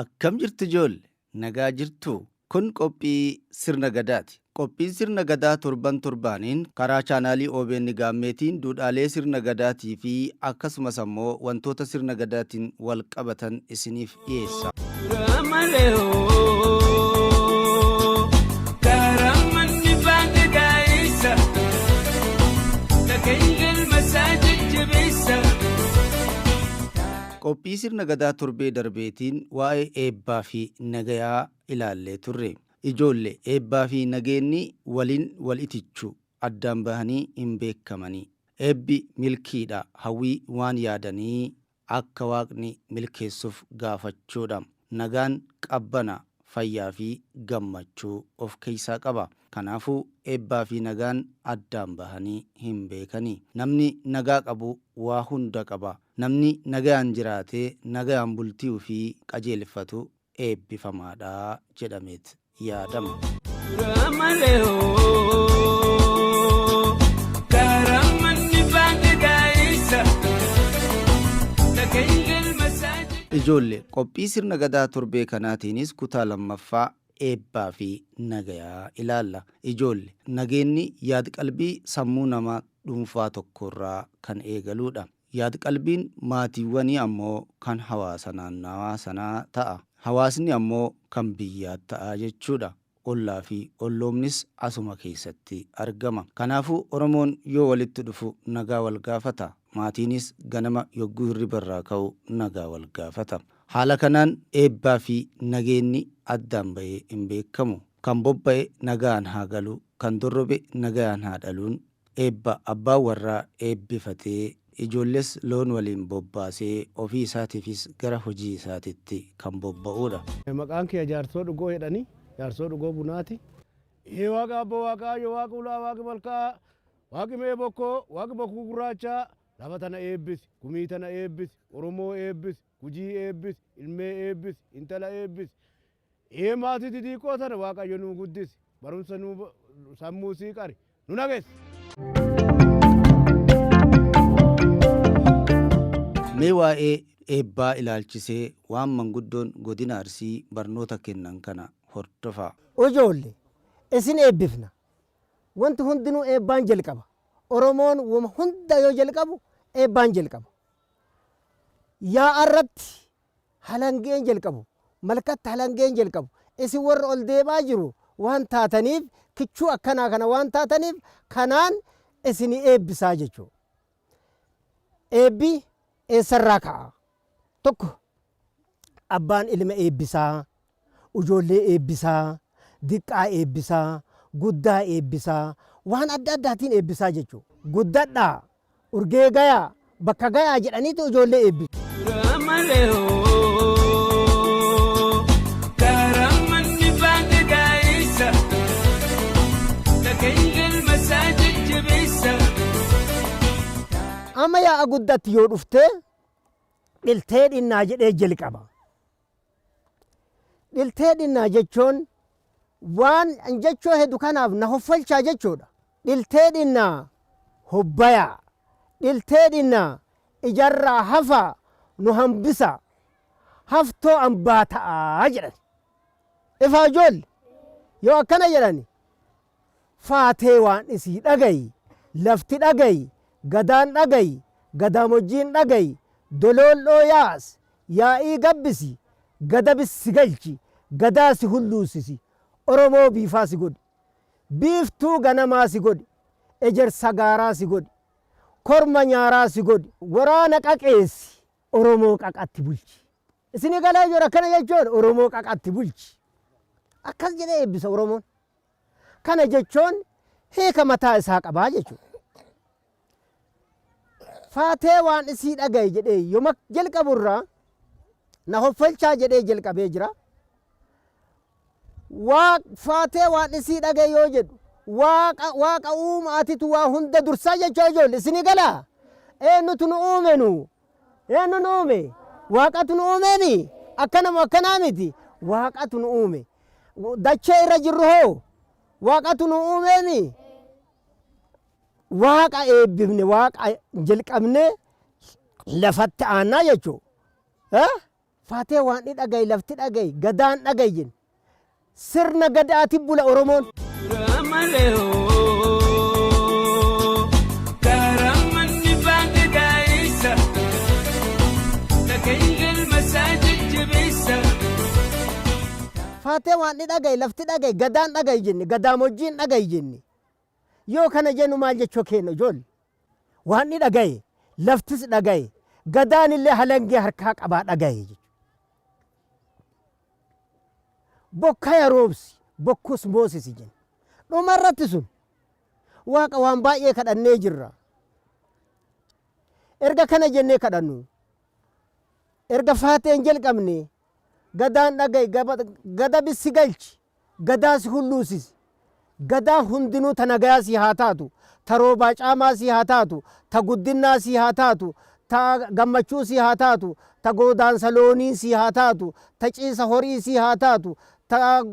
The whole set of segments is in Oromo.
Akkam jirtu ijoolle? Nagaa jirtuu? Kun qophii Sirna Gadaati. Qophiin Sirna Gadaa torban torbaaniin karaa chaanaalii OBN Gaammeetiin duudhaalee Sirna Gadaatii fi akkasumas ammoo wantoota Sirna Gadaatiin wal qabatan isiniif dhiyeessa. Qophii Sirna Gadaa torbee darbeetiin waa'ee eebbaa fi nagayaa ilaallee turre. Ijoolle, eebbaa fi nageenni waliin wal itichu, addaan bahanii hin beekamani. Eebbi milkiidha, hawwii waan yaadanii akka Waaqni milkeessuf gaafachuudha. Nagaan qabbana, fayyaa fi gammachuu of keessaa qaba. Kanaafuu eebbaa fi nagaan addaan bahanii hin beekani. Namni nagaa qabu waa hunda qaba. Namni nagayaan jiraatee nagayaan bultii ufii qajeelfatu eebbifamaadha jedhameet yaadama. Ijoolle, qophii sirna Gadaa torbee kanaatiinis kutaa lammaffaa eebbaa fi nagayaa ilaalla. Ijoolle, nageenni yaad-qalbii sammuu nama dhuunfaa tokkoorraa kan eegaluudha. Yaad-qalbiin maatiiwwanii ammoo kan hawaasa naannawaa sanaa ta'a. Hawaasni ammoo kan biyyaa ta'a jechuudha. Ollaa fi olloomnis asuma keessatti argama. Kanaafuu Oromoon yoo walitti dhufu nagaa wal gaafata. Maatiinis ganama yogguu hirribarraa ka'u nagaa wal gaafata. Haala kanaan eebbaa fi nageenni addaan bahee hin beekamu. Kan bobba'e nagaan haa galu, kan dorrobe nagayaan haa dhaluun eebba abbaan warraa eebbifatee ijoolles loon waliin bobbaasee ofii isaatiifis gara hojii isaatitti kan bobba'uudha. Maqaan kiyya Jaarsoo Dhugoo jedhani. Jaarsoo Dhugoo Bunaati. Ee Waaqa Abboo Waaqa Ayyo Waaqi Ulaa Waaqi Malkaa Waaqi Mee Bokkoo Waaqi Bokkuu Gurraachaa lafa tana eebbisi gumii tana eebbisi Oromoo eebbisi Gujii eebbisi Ilmee eebbisi Intala eebbisi Ee maatii xixiqqoo tana Waaqayyo nuu guddisi, barumsa nuu sammuu sii qari, nu nageessi. Mee waa'ee eebbaa ilaalchisee waan manguddoon Godina Arsii barnoota kennan kana hordofaa. Ijoolle, isin eebbifna. Wanti hundinuu eebbaan jalqaba. Oromoon woma hunda yoo jalqabu eebbaan jalqaba. Yaa'a irratti halangeen jalqabu. Malkatti halangeen jalqabu. Isin warra ol deemaa jiru waan taataniif, kichuu akkanaa kana waan taataniif kanaan isinii eebbisaa jechuudha. Eebbi eessarraa ka'a? Tokko abbaan ilma eebbisaa, ujoollee eebbisaa, diqqaa eebbisaa, guddaa eebbisaa, waan adda addaatiin eebbisaa jechuudha. Guddadhaa, Urgee gayaa, bakka gayaa jedhaniitu ijoollee eebbisu. Amma yaa'a guddatti yoo dhufte dhiltee dhinnaa jedhee jalqaba. Dhiltee dhinnaa jechuun waan an jechoo hedu kanaaf na hoffolchaa jechuudha. Dhiltee dhinnaa hobbayaa. Dhiltee dhinnaa ijarraa hafaa nu hambisaa. Haftoo ambaa ta'aa jedhan. Ifaa ijoolle yoo akkana jedhani faatee waan isii dhagayi, lafti dhagayi, gadaan dhagayi, gadaamojjiin dhagayi, dolool'oo yaas, yaa'ii gabbisi, gadabis si galchi, gadaa si hulluussisi, Oromoo biifaa si godhi. Biiftuu ganamaa si godhi, ejersa gaaraa si godhi, korma nyaaraa si godhi, waraana qaqeessi, Oromoo qaqatti bulchi. Isinii galaa jira akkana jechuun Oromoo qaqatti bulchi. Akkas jedhee eebbisa Oromoon. Kana jechuun hiika mataa isaa qabaa jechuudha. Faatee waan isii dhagaye jedhee yoma jalqaburraa na hoffolchaa jedhee jalqabee jira. Waa faatee waan isii dhagaye yoo jedhu waaqa waaqa uuma atitu waa hunda dursaa jechaa ijoollee isinii galaa eenyutu nu uume nu Eenyu nu uume? Waaqatu nu uumeemi? Akkana moo akkanaa miti? Waaqatu nu uume. Dachee irra jirru hoo? Waaqatu nu uumeemi? Waaqa eebbifne, waaqa jalqabne lafatti aannaa jechuudha. Faatee waan ni dhagayi, lafti dhagayi, gadaan dhagayi jenna. Sirna gadaati bula Oromoon. Karamanni baanni gaa'isa dhagahi galma isaa jajjabeessa. Faatee waan ni dhagayi, lafti dhagayi, gadaan dhagayi jenne, gadaamojjiin dhagayi jenne. Yoo kana jennu maal jechuu keenya ijoolle? Waan ni dhagaye, laftis dhagaye, gadaan illee halangee harkaa qabaa dhagaye jechuudha. Bokkaya roobsi, bokkus moosisi jenna. Dhuma irratti sun Waaqa waan baay'ee kadhannee jirra. Erga kana jennee kadhannu, erga faateen jalqabne, gadaan dhaga'i, gada bissi galchi, gadaa si hulluusisi. Gadaa hundinuu ta nagayaa sii haa taatu, ta roobaa caamaa sii haa taatu, ta guddinnaa sii haa taatu, ta gammachuu sii haa taatu, ta goodaansa loonii sii haa taatu, ta ciisa horii sii haa taatu, ta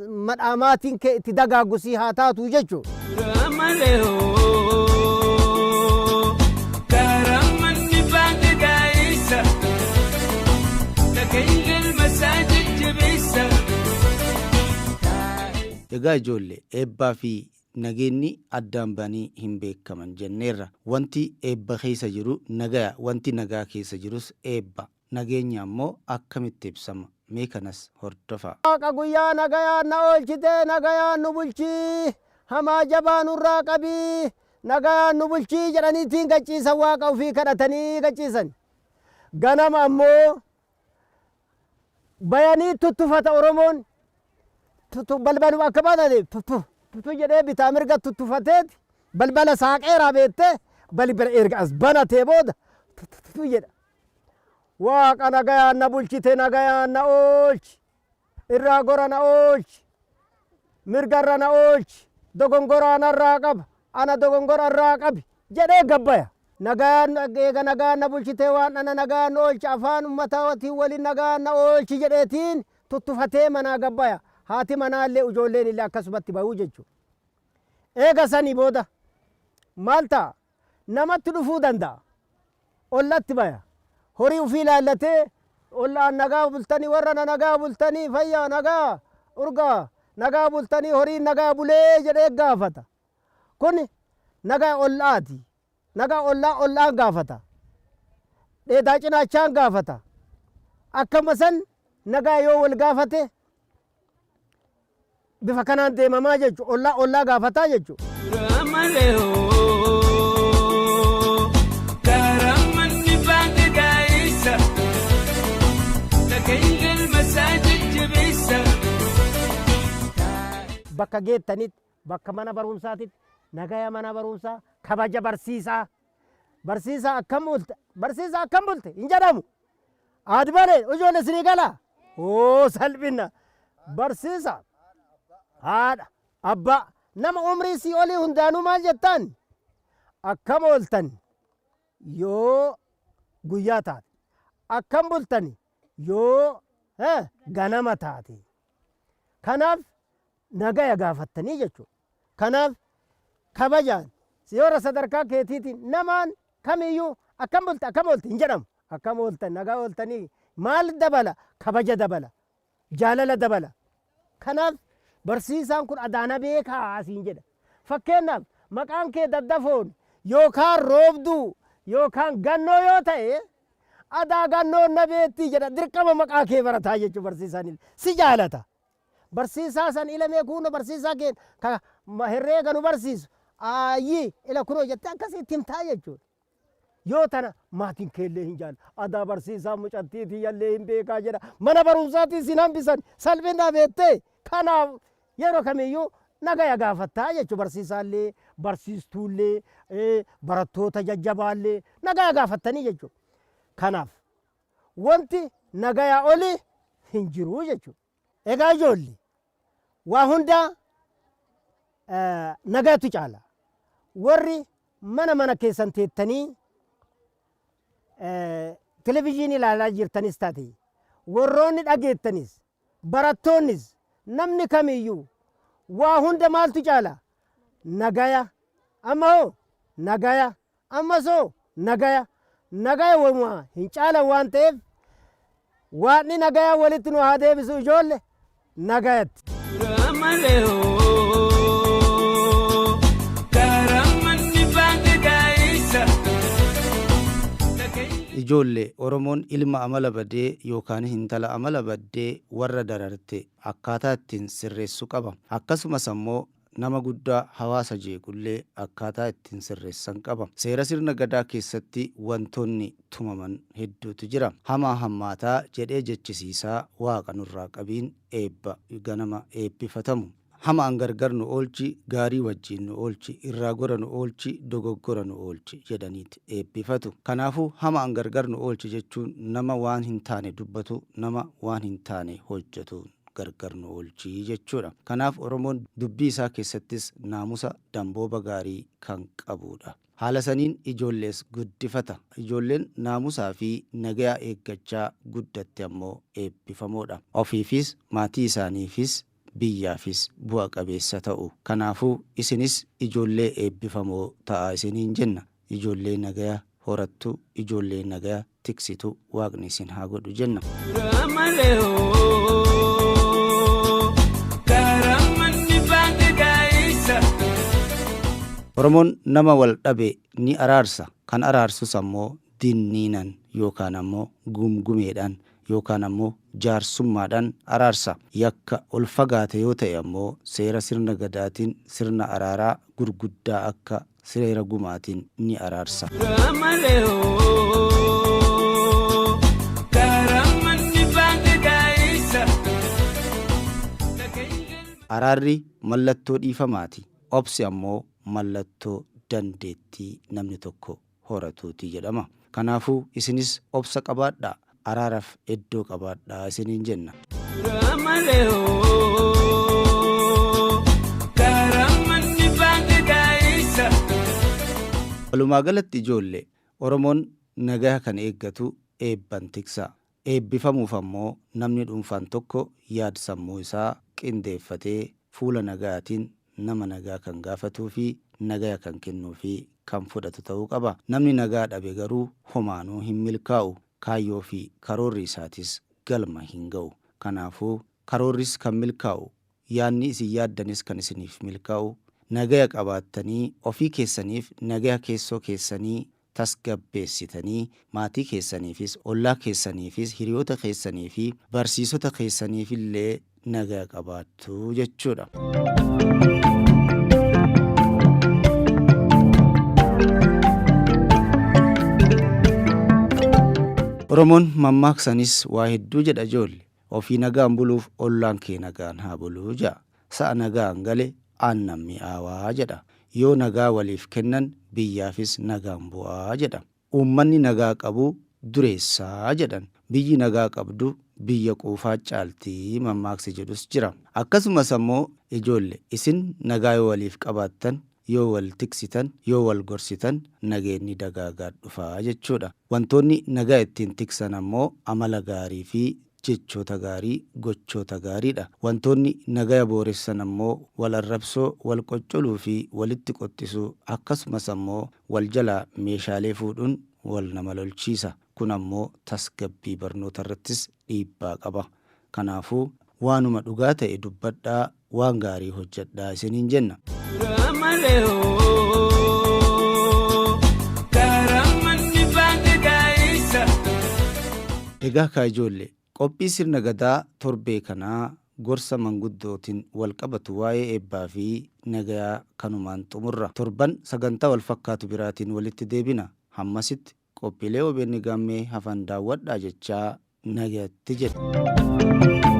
madhaamaatiin kee itti dagaagu sii haa taatu jechuudha. Dura malee hoo karamanni baanni gaa'isa dhagahi galma isaa jajjabeessa. Egaa ijoolle, eebbaa fi nageenni addaan ba'anii hin beekaman jenneerra. Wanti eebba keessa jiru nagaya, wanti nagaa keessa jirus eebba. Nageenyi ammoo akkamitti ibsama? Mee kanas hordofaa. Waaqa guyyaa nagayaan na oolchitee nagayaan nu bulchii, hamaa jabaa nurraa qabii, nagayaan nu bulchii jedhaniitiin gacciisan, waaqa ufii kadhatanii gacciisan. Ganama ammoo bayanii tuttufata Oromoon. Tuttu balbaluma akka banate tuttu tuttu jedhee bitaa mirga tuttufateeti balbala saaqeeraa beettee balbala erga as banatee booda tuttu tuttu jedha. Waaqa nagayaan na bulchite nagayaan na oolchi. Irraa gora na oolchi. Mirgarra na oolchi. Dogongoraa narraa qaba. Ana dogongora irraa qabi jedhee gabbaya. Nagayaan eega nagaan na bulchitee waan ana nagaan na oolchi, afaan ummataatiin waliin nagaan na oolchi jedheetiin tuttufatee manaa gabbaya. Haati manaallee ijoolleen illee akkasumatti bayuu jechuudha. Eega sanii booda maal ta'a? Namatti dhufuu danda'a. Ollatti baya. Horii ufii laallatee ollaan nagaa bultanii, warra na nagaa bultanii, fayyaa nagaa urgaa nagaa bultanii, horiin nagaa bulee jedhee gaafata. Kun nagaa ollaati. Nagaa ollaa ollaan gaafata. Dheedaa cinaachaan gaafata. Akkuma san nagaa yoo wal gaafate bifa kanaan deemamaa jechuudha. Ollaa ollaa gaafataa jechuudha. Dura malee hoo karamanni baanni gaa'isa dhagahi galma isaa jajjabeessa. Bakka geettanitti, bakka mana barumsaatitti, nagaya mana barumsaa, kabaja barsiisaa. Barsiisaa akkam bulte, barsiisaa akkam bulte hin jedhamu. Adbalee ijoollee isinii galaa? Oo salphina. Barsiisa, haadha, abbaa, nama umrii sii olii hundaanuu maal jettaan? Akkam ooltan yoo guyyaa taate, akkam bultan yoo ganama taate. Kanaaf nagaya gaafattanii jechuudha. Kanaaf kabajaan yoora sadarkaa keetiitiin namaan kamiyyuu akkam bulte, akkam oolte hin jedhamu. Akkam ooltan, nagaa ooltanii maal dabala? Kabaja dabala. Jaalala dabala. Kanaaf barsiisaan kun adaana beekaa asiin jedha. Fakkeenyaaf maqaan kee Daddafoon yookaan Roobduu yookaan Gannoo yoo ta'e, adaa Gannoon na beettii jedha, dirqama maqaa kee barataa jechuudha barsiisaan si jaalata. Barsiisaa san ilamee kuno barsiisaa kee ka herreega nu barsiisu ayyii ila kunoo jettee akkasii itti himtaa jechuudha. Yoo tana maatiin keellee hin jaallu. Adaa barsiisaa mucattii tiyyallee hin beekaa jedha. Mana barumsaatiin sin hambisan salphinaa beettee. Kanaaf yeroo kamiyyuu nagaya gaafattaa jechuudha, barsiisaallee, barsiistuullee, barattoota jajjabaallee nagaya gaafattanii jechuudha. Kanaaf wanti nagayaa olii hin jiru jechuudha. Egaa ijoollee, waa hundaa nagayatu caala. Warri mana mana keessan teettanii televizyiinii ilaalaa jirtanis taate, warroonni dhageettanis, barattoonnis, namni kamiyyuu waa hunda maaltu caala? Nagaya. Amma hoo nagaya. Ammas hoo nagaya. Nagaya walumaa hin caalan waan ta'eef Waaqni nagaya walitti nu haa deebisu ijoolle nagayatti. Ijoolle Oromoon ilma amala badee yookaan intala amala baddee warra dararte akkaataa ittiin sirreessu qaba. Akkasumas ammoo nama guddaa hawaasa jeequllee akkaataa ittiin sirreessan qaba. Seera sirna gadaa keessatti wantoonni tumaman hedduutu jira. Hamaa hammaataa jedhee jechisiisaa waaqa nurraa qabiin eebba ganama eebbifatamu. Hamaan gargar nu oolchi, gaarii wajjin nu oolchi, irraa gora nu oolchi, dogoggora nu oolchi jedhaniit eebbifatu. Kanaafuu hamaan gargar nu oolchi jechuun nama waan hin taane dubbatu, nama waan hin taane hojjetu gargar nu oolchi jechuudha. Kanaaf Oromoon dubbii isaa keessattis naamusa dambooba gaarii kan qabudha. Haala saniin ijoollees guddifata. Ijoolleen naamusaa fi nagaya eeggachaa guddatte ammoo eebbifamoodha. Ofiifis maatii isaaniifis biyyaafis bu'a qabeessa ta'u. Kanaafuu isinis ijoollee eebbifamoo ta'a isiniin jenna. Ijoollee nagaya horattu, ijoollee nagaya tiksitu waaqni isin haa godhu jenna. Oromoon nama wal dhabe ni araarsa. Kan araarsus ammoo dinniinan yookaan ammoo gumgumeedhaan yookaan ammoo jaarsummaadhaan araarsa. Yakka ol fagaate yoo ta'e ammoo seera sirna gadaatiin sirna araaraa gurguddaa akka seera gumaatiin ni araarsa. Araarri mallattoo dhiifamaati. Obsi ammoo mallattoo dandeettii namni tokko horatuuti jedhama. Kanaafuu isinis obsa qabaadhaa. Araaraaf iddoo qabaadhaa isiniin jenna. Walumaa galatti ijoollee Oromoon nagaa kan eeggatu eebban tiksa. Eebbifamuuf ammoo namni dhuunfaan tokko yaad sammuu isaa qindeeffatee fuula nagaatiin nama nagaa kan gaafatuu fi nagaya kan kennuu fi kan fudhatu ta'uu qaba. Namni nagaa dhabe garuu homaanuu hin milkaa'u. Kaayyoo fi karoorri isaatis galma hin ga'u. Kanaafuu karoorris kan milkaa'u yaadni isin yaaddanis kan isiniif milkaa'u nagaya qabaattanii ofii keessaniif nagaya keessoo keessanii tasgabbeessitanii maatii keessaniifis ollaa keessaniifis hiriyoota keessanii fi barsiisota keessaniifillee nagaya qabaattu jechuudha. Oromoon mammaaksanis waa hedduu jedha ijoolle. Ofii nagaan buluuf ollaan kee nagaan haa buluu jedha. Sa'a nagaan gale aannan mi'aawaa jedha. Yoo nagaa waliif kennan biyyaafis nagaan bu'aa jedha. Uummanni nagaa qabu dureessaa jedhan. Biyyi nagaa qabdu biyya quufaa caalti mammaaksi jedhus jira. Akkasumas ammoo ijoolle isin nagaa yoo waliif qabaattan yoo wal tiksitan yoo wal gorsitan nageenni dagaagaa dhufaa jechuudha. Wantoonni nagaa ittiin tiksan ammoo amala gaarii fi jechoota gaarii gochoota gaariidha. Wantoonni nagaya booressan ammoo wal arrabsoo, wal qoccoluu fi walitti qoxxisuu akkasumas ammoo wal jalaa meeshaalee fuudhuun wal nama lolchiisa. Kun ammoo tasgabbii barnoota irrattis dhiibbaa qaba. Kanaafuu waanuma dhugaa ta'e dubbadhaa waan gaarii hojjedhaa isiniin jenna. Egaa kaa ijoollee qophii sirna gadaa torbee kanaa gorsa manguddootiin wal qabatu waa'ee eebbaa fi nagayaa kanumaan xumurra. Torban sagantaa wal fakkaatu biraatiin walitti deebina. Hammasitti qophiilee OBN Gaammee hafan daawwadhaa jechaa nagayatti jedha.